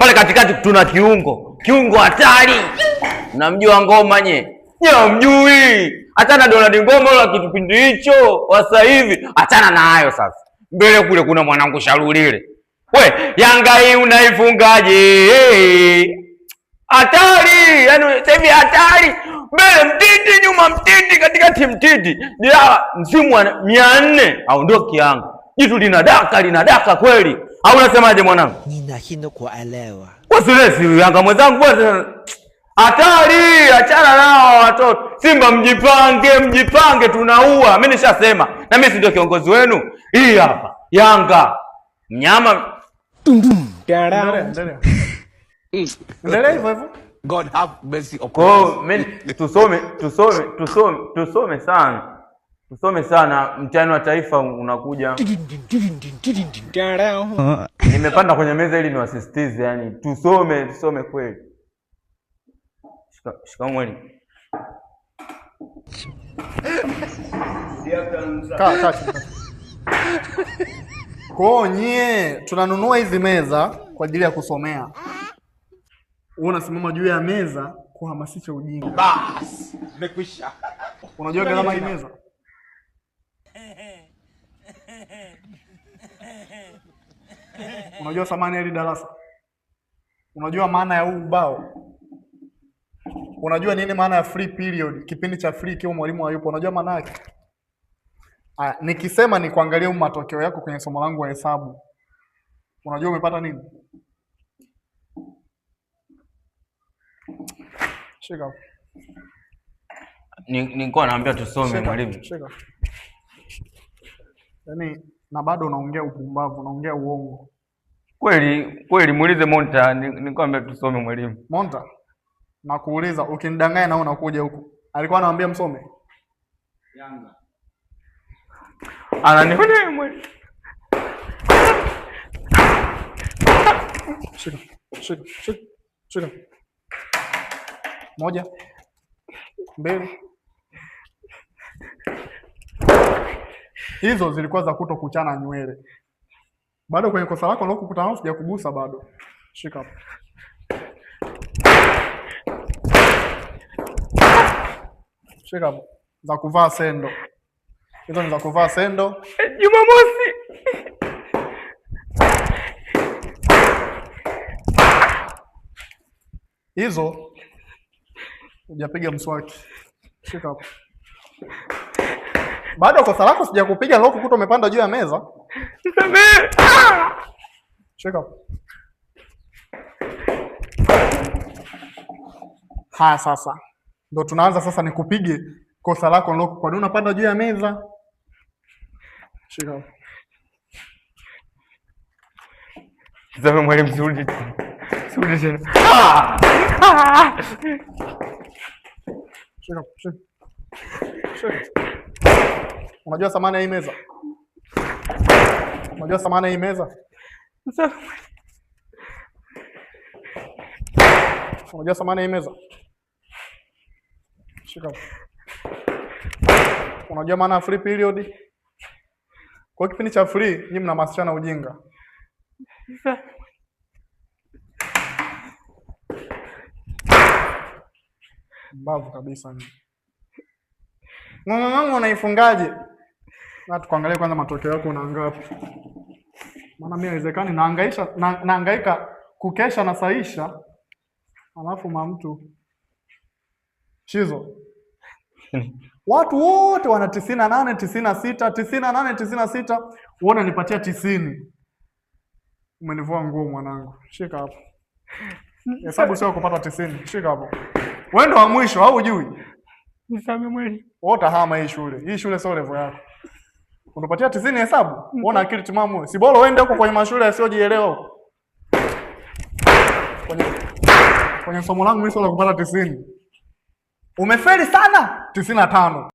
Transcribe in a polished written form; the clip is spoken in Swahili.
Pale katikati tuna kiungo, kiungo hatari. Mnamjua Ngoma nye? Nye hamjui. Achana Donald Ngoma wala kitu kipindi hicho wa sasa hivi. Achana na hayo sasa. Mbele kule kuna mwanangu Shalulile. We, Yanga hii unaifungaje? Hatari! Yaani sasa hivi hatari. Mbele mtiti, nyuma mtiti, katikati mtiti. Diara msimu wa 400 aondoki Yanga. Jitu linadaka, linadaka kweli. Au unasemaje mwanangu? Ninashindwa kuelewa. Kwa silesi Yanga mwenzangu bwana. Hatari, achana nao watoto. Simba mjipange, mjipange tunaua. Mimi nishasema. Na mimi si ndio kiongozi wenu. Hii hapa Yanga. Mnyama Endelea, endelea. Endelea hivyo hivyo. God have mercy upon Kwa us. hiyo mimi tusome tusome tusome tusome sana. Tusome sana, mtihani wa taifa unakuja. Nimepanda kwenye meza ili niwasisitize, yani tusome tusome kweli. Shikamoo mwalimu. Kaa, kaa chini, kaa chini. Kwa hiyo nyie tunanunua hizi meza kwa ajili ya kusomea. Wewe unasimama juu ya meza kuhamasisha ujinga. Bas, nimekwisha. Unajua gharama hii meza? Unajua thamani ya hili darasa? Unajua maana ya huu ubao? Unajua nini maana ya free period, kipindi cha free ikiwa mwalimu hayupo? Unajua maana yake? Aya, nikisema ni kuangalia huu matokeo yako kwenye somo langu la hesabu, unajua umepata nini? Shika hapo. Nilikuwa naambia tusome Shika, mwalimu. shika. Yaani na bado unaongea upumbavu, unaongea uongo. Kweli kweli, muulize Monta, nilikuwa naambia tusome mwalimu. Monta, nakuuliza ukinidanganya na unakuja huku. Alikuwa anawaambia msome? Yanga. Ananionea mwalimu. Shika, shika, shika, shika. 1, 2. Hizo zilikuwa za kuto kuchana nywele. Bado kwenye kosa lako lilokukutana nalo sijakugusa bado. Shika hapo. Shika hapo. Za kuvaa sendo. Hizo ni za kuvaa sendo. Jumamosi. Hizo hujapiga mswaki. Shika hapo. Bado kosa lako sijakupiga leo kukuta umepanda juu ya meza. Nisamehe. Shika hapo. Haya sasa. Ndio tunaanza sasa nikupige kosa lako leo kwa nini unapanda juu ya meza? Shika hapo. Nisamehe mwalimu, sirudi tena. Sirudi tena. Shika, shika. Shika. Unajua thamani ya hii meza? Unajua thamani ya hii meza? Unajua thamani ya hii meza? Shika. Unajua maana ya free period? Kwa kipindi cha free nyinyi mnahamasishana ujinga. Mbavu kabisa ni. Mama mama unaifungaje? Na tukuangalie kwanza matokeo yako una ngapi. Maana mimi haiwezekani nahangaika kukesha na saisha. Alafu mamtu Shizo. Watu wote wana 98, 96, 98, 96, wewe unanipatia 90. Umenivua nguo mwanangu. Shika hapo. Hesabu sio kupata 90. Shika hapo. Wewe ndo wa mwisho au hujui? Nisamehe mwalimu. Wewe utahama hii shule. Hii shule sio level yako. Unapatia 90 hesabu? Wewe una akili timamu wewe. Si bora uende huko kwenye mashule yasiyojielewa huko. Kwenye somo langu mimi sio la kupata 90. Umefeli sana 95.